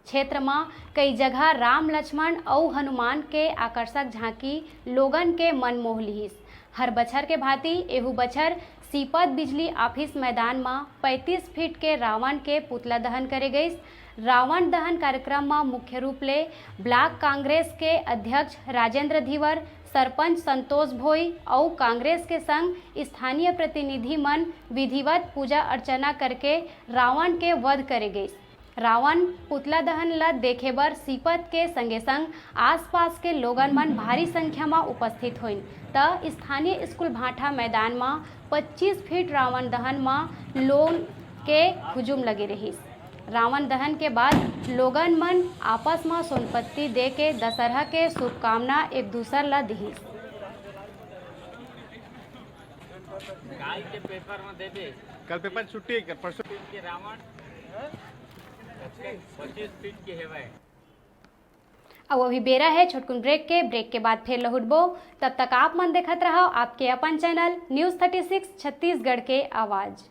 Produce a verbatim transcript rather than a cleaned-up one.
क्षेत्र म कई जगह राम, लक्ष्मण अउ हनुमान के आकर्षक झांकी लोगन के मन मोह लिहिस। हर बछर के भांति एहू बछर सीपत बिजली ऑफिस मैदान म पैंतीस फीट के रावण के पुतला दहन करे गइस। रावण दहन कार्यक्रम म मुख्य रूप ले ब्लॉक कांग्रेस के अध्यक्ष राजेंद्र धीवर, सरपंच संतोष भोई अउ कांग्रेस के संग स्थानीय प्रतिनिधि मन विधिवत पूजा अर्चना करके रावण के वध करे गइस। रावण पुतला दहन ल देखे बर सीपत के संगे संग आसपास के लोगन मन भारी संख्या म उपस्थित होइन, त स्थानीय स्कूल भाठा मैदान म पच्चीस फीट रावण दहन म लोन के हुजूम लगे रहिस। रावण दहन के बाद लोगन मन आपस म सोनपत्ती दे के दशहरा के शुभकामना एक दूसर ल दिहिस। काल के पेपर में दे दे। कल पेपर छुट्टी है, परसों के रावण पच्चीस फीट के हेवय। अब अभी बेरा है छोटकुन ब्रेक के। ब्रेक के बाद फिर लहुटबो। तब तक आप मन देखत रहो आपके अपन channel news thirty six Chhattisgarh के आवाज।